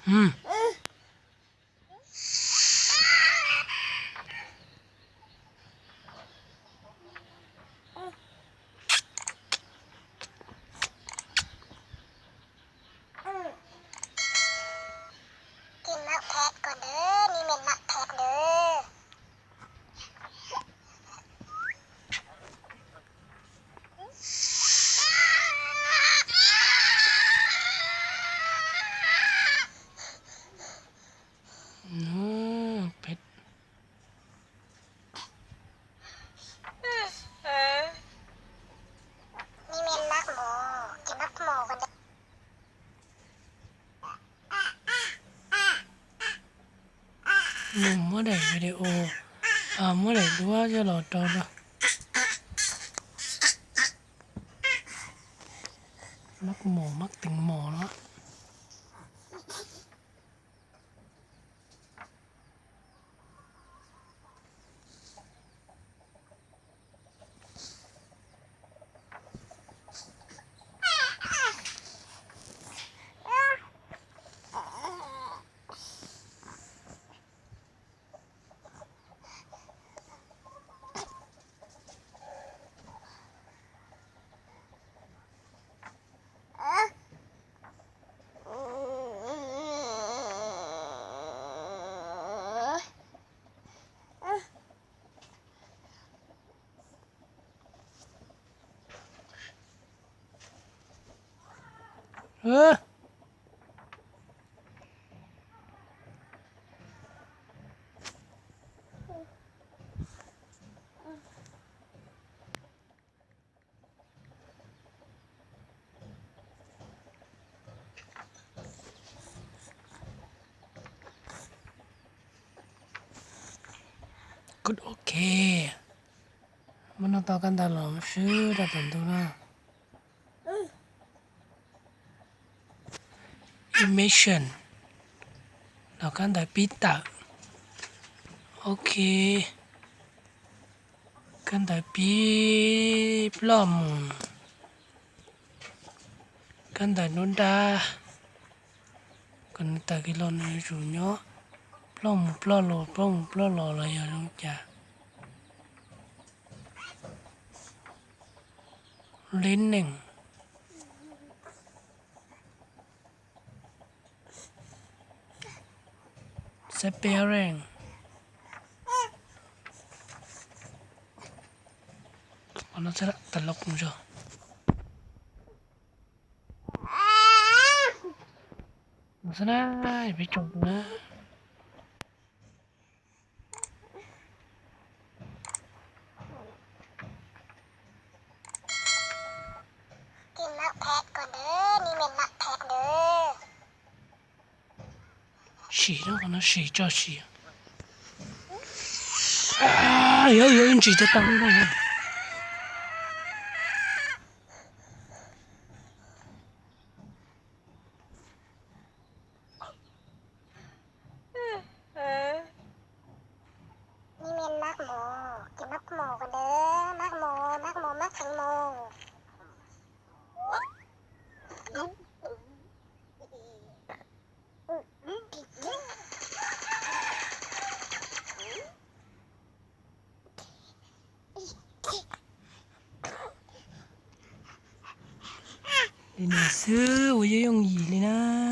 Mm. Mus muab daim video, muab daim duab coj los rau na. Mab mos mab teev mos no. Good, ok. Muab noj tau kab ntawv los swb rau tom ntug na. Immersion, los kab ntawv pib tawm. Ok, kab ntawv pib ploj mus, kab ntawv nruab nrab, kom nws tawm kiag los nws yuav tsum nyob ploj mus ploj los ploj mus ploj los los yog zoo cas. Linen. Xab peb reej. Qhov no xwb tas loj qub zog. No xwb na, peb tsoom na. Sim no, qhov no sim tso sim. Yog, yog ib ntsis cov tau li no. Li no xwb ua yooj yooj yim li na.